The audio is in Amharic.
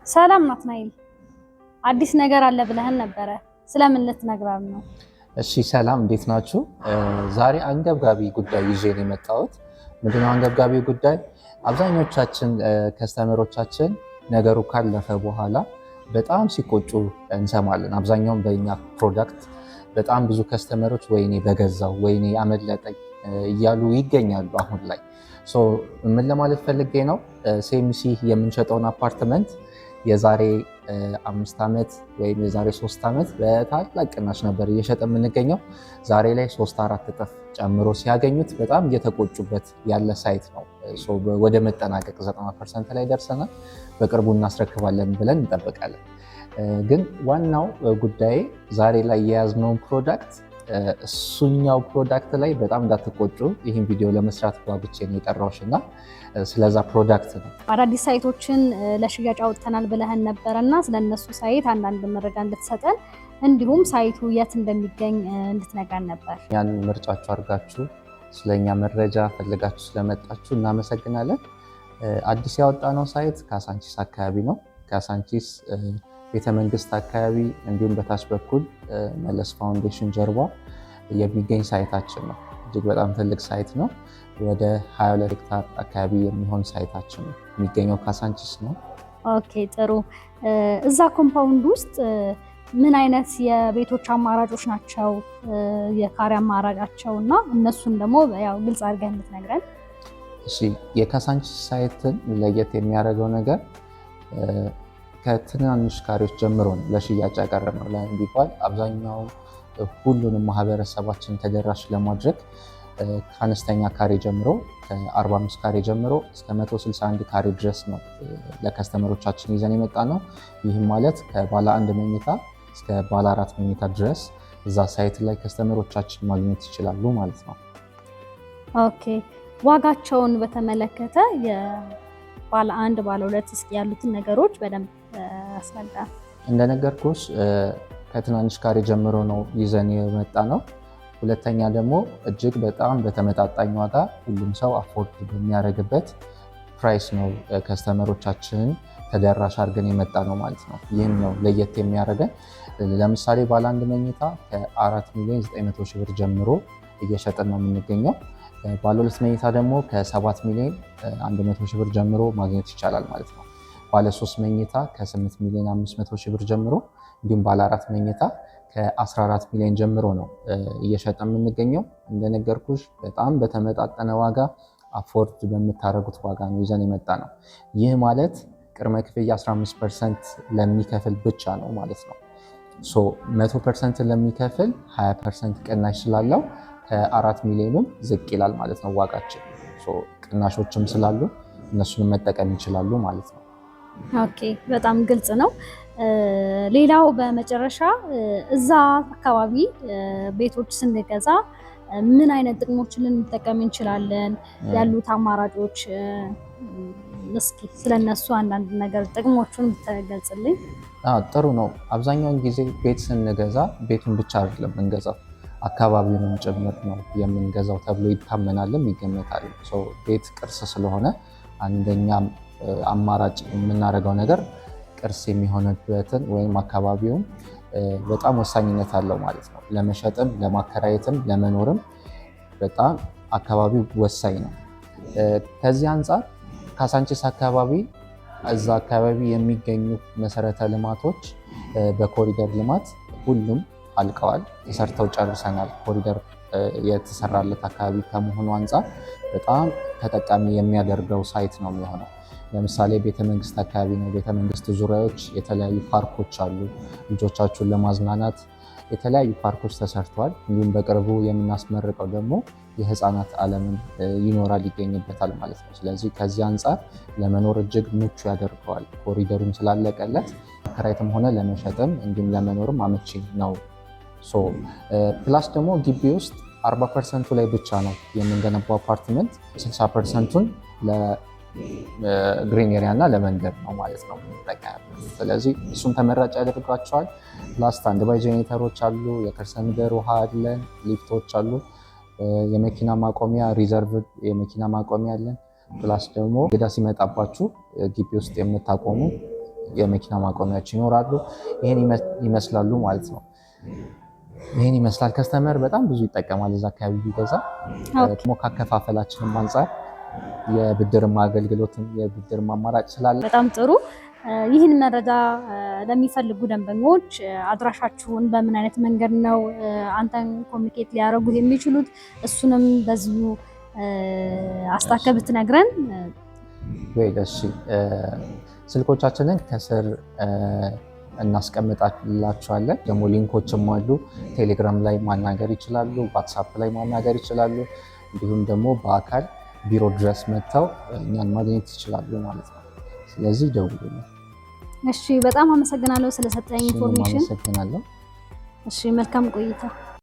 ሰላም ናትናኤል፣ አዲስ ነገር አለ ብለህን ነበረ። ስለምን ልትነግረን ነው? እሺ ሰላም፣ እንዴት ናችሁ? ዛሬ አንገብጋቢ ጉዳይ ይዤ ነው የመጣሁት። ምንድነው አንገብጋቢ ጉዳይ? አብዛኞቻችን customer ኦቻችን ነገሩ ካለፈ በኋላ በጣም ሲቆጩ እንሰማለን። አብዛኛውን በእኛ product በጣም ብዙ customer ኦች ወይኔ በገዛው፣ ወይኔ አመለጠኝ እያሉ ይገኛሉ አሁን ላይ። So ምን ለማለት ፈልጌ ነው፣ ሲኤምሲ የምንሸጠውን አፓርትመንት የዛሬ 5 ዓመት ወይም የዛሬ 3 ዓመት በታላቅ ቅናሽ ነበር እየሸጠ የምንገኘው። ዛሬ ላይ ሶስት አራት እጥፍ ጨምሮ ሲያገኙት በጣም እየተቆጩበት ያለ site ነው። So ወደ መጠናቀቅ 90% ላይ ደርሰናል። በቅርቡ እናስረክባለን ብለን እንጠብቃለን። ግን ዋናው ጉዳይ ዛሬ ላይ የያዝነውን product፣ እሱኛው product ላይ በጣም እንዳትቆጩ ይህን ቪዲዮ ለመስራት ጓጉቼ ነው የጠራሁሽ እና ስለዛ product ነው። አዳዲስ site ኦችን ለሽያጭ አውጥተናል ብለህን ነበረ እና ስለነሱ site አንዳንድ መረጃ እንድትሰጠን እንዲሁም site ኡ የት እንደሚገኝ እንድትነግረን ነበር። ያን ምርጫችሁ አድርጋችሁ ስለኛ መረጃ ፈልጋችሁ ስለመጣችሁ እናመሰግናለን። አዲስ ያወጣነው site ካሳንቺስ አካባቢ ነው። ካሳንቺስ ቤተመንግስት አካባቢ እንዲሁም በታች በኩል መለስ ፋውንዴሽን ጀርባ የሚገኝ site ኣችን ነው። እጅግ በጣም ትልቅ site ነው። ወደ 22 ሄክታር አካባቢ የሚሆን site ኣችን ነው። የሚገኘው ካሳንቺስ ነው። Okay፣ ጥሩ። እዛ compound ውስጥ ምን አይነት የቤቶች አማራጮች ናቸው፣ የካሬ አማራጫቸው እና እነሱን ደግሞ ያው ግልጽ አድርገህ እንድትነግረን። እሺ፣ የካሳንቺስ site ን ለየት የሚያደርገው ነገር ከትናንሽ ካሬዎች ጀምሮ ነው ለሽያጭ ያቀረብነው። ለምን ቢባል አብዛኛው ሁሉንም ማህበረሰባችን ተደራሽ ለማድረግ ከአነስተኛ ካሬ ጀምሮ፣ ከ45 ካሬ ጀምሮ እስከ 161 ካሬ ድረስ ነው ለ customer ኦቻችን ይዘን የመጣነው። ይህም ማለት ከባለ አንድ መኝታ እስከ ባለ አራት መኝታ ድረስ እዛ site ላይ customer ኦቻችን ማግኘት ይችላሉ ማለት ነው። Okay፣ ዋጋቸውን በተመለከተ የባለ አንድ፣ ባለ ሁለት እስኪ ያሉትን ነገሮች በደንብ አስረዳ። እንደነገርኩሽ ከትናንሽ ካሬ ጀምሮ ነው ይዘን የመጣነው። ሁለተኛ ደግሞ እጅግ በጣም በተመጣጣኝ ዋጋ፣ ሁሉም ሰው afford በሚያደርግበት price ነው customer ኦቻችንን ተደራሽ አድርገን የመጣነው ማለት ነው። ይህም ነው ለየት የሚያደርገን። ለምሳሌ ባለ አንድ መኝታ ከ4 ሚሊዮን 900 ሺህ ብር ጀምሮ እየሸጥን ነው የምንገኘው። ባለ ሁለት መኝታ ደግሞ ከ7 ሚሊዮን 100 ሺህ ብር ጀምሮ ማግኘት ይቻላል ማለት ነው። ባለ ሶስት መኝታ ከ8 ሚሊዮን 500 ሺህ ብር ጀምሮ እንዲሁም ባለ አራት መኝታ ከ14 ሚሊዮን ጀምሮ ነው እየሸጠ የምንገኘው። እንደነገርኩሽ በጣም በተመጣጠነ ዋጋ፣ afford በምታደርጉት ዋጋ ነው ይዘን የመጣነው። ይህ ማለት ቅድመ ክፍያ 15% ለሚከፍል ብቻ ነው ማለት ነው። So 100% ለሚከፍል 20% ቅናሽ ስላለው ከ4 ሚሊዮኑም ዝቅ ይላል ማለት ነው ዋጋችን። So ቅናሾችም ስላሉ እነሱንም መጠቀም ይችላሉ ማለት ነው። Okay፣ በጣም ግልጽ ነው። ሌላው በመጨረሻ እዛ አካባቢ ቤቶች ስንገዛ ምን አይነት ጥቅሞችን ልንጠቀም እንችላለን? ያሉት አማራጮች እስኪ ስለነሱ አንዳንድ ነገር ጥቅሞቹን ብትገልጽልኝ። ጥሩ ነው። አብዛኛውን ጊዜ ቤት ስንገዛ ቤቱን ብቻ አይደለም የምንገዛው፣ አካባቢውንም ጭምር ነው የምንገዛው ተብሎ ይታመናልም ይገመታል። So ቤት ቅርስ ስለሆነ አንደኛም አማራጭ የምናደርገው ነገር ቅርስ የሚሆንበትን ወይም አካባቢውን በጣም ወሳኝነት አለው ማለት ነው። ለመሸጥም፣ ለማከራየትም፣ ለመኖርም በጣም አካባቢው ወሳኝ ነው። ከዚህ አንጻር ካሳንቺስ አካባቢ እዛ አካባቢ የሚገኙ መሰረተ ልማቶች በኮሪደር ልማት ሁሉም አልቀዋል፣ ተሰርተው ጨርሰናል። ኮሪደር የተሰራለት አካባቢ ከመሆኑ አንጻር በጣም ተጠቃሚ የሚያደርገው site ነው የሚሆነው። ለምሳሌ ቤተመንግስት አካባቢ ነው። ቤተመንግስት ዙሪያዎች የተለያዩ ፓርኮች አሉ። ልጆቻችሁን ለማዝናናት የተለያዩ ፓርኮች ተሰርተዋል። እንዲሁም በቅርቡ የምናስመርቀው ደግሞ የህፃናት ዓለምን ይኖራል፣ ይገኝበታል ማለት ነው። ስለዚህ ከዚህ አንጻር ለመኖር እጅግ ምቹ ያደርገዋል። ኮሪደሩም ስላለቀለት ለማከራየትም ሆነ ለመሸጥም እንዲሁም ለመኖርም አመቺ ነው። Plus ደግሞ ግቢ ውስጥ 40% ኡ ላይ ብቻ ነው የምንገነባው አፓርትመንት፣ 60% ኡን ለ green area እና ለመንገድ ነው ማለት ነው የምንጠቀምበት። ስለዚህ እሱን ተመራጭ ያደርጓቸዋል። Plus standby ጄኔሬተሮች አሉ፣ የከርሰ ምድር ውሃ አለን፣ ሊፍቶች አሉ፣ የመኪና ማቆሚያ፣ reserve የመኪና ማቆሚያ አለን። Plus ደግሞ እንግዳ ሲመጣባችሁ ግቢ ውስጥ የምታቆሙ የመኪና ማቆሚያዎች ይኖራሉ። ይህን ይመስላሉ ማለት ነው። ይህን ይመስላል። Customer በጣም ብዙ ይጠቀማል እዛ አካባቢ ቢገዛ። ደግሞ ካከፋፈላችንም አንጻር የብድርም አገልግሎትም የብድርም አማራጭ ስላለ በጣም ጥሩ። ይህን መረጃ ለሚፈልጉ ደንበኞች አድራሻችሁን በምን አይነት መንገድ ነው አንተን communicate ሊያደርጉ የሚችሉት? እሱንም በዚሁ አስታከህ ብትነግረን። ወይ እሺ፣ ስልኮቻችንን ከስር እናስቀምጣላችኋለን። ደግሞ link ኦችም አሉ። ቴሌግራም ላይ ማናገር ይችላሉ፣ ዋትሳፕ ላይ ማናገር ይችላሉ። እንዲሁም ደግሞ በአካል ቢሮ ድረስ መጥተው እኛን ማግኘት ይችላሉ ማለት ነው። ስለዚህ ደውሉልን። እሺ፣ በጣም አመሰግናለሁ ስለሰጠኝ information። አመሰግናለሁ። እሺ፣ መልካም ቆይታ።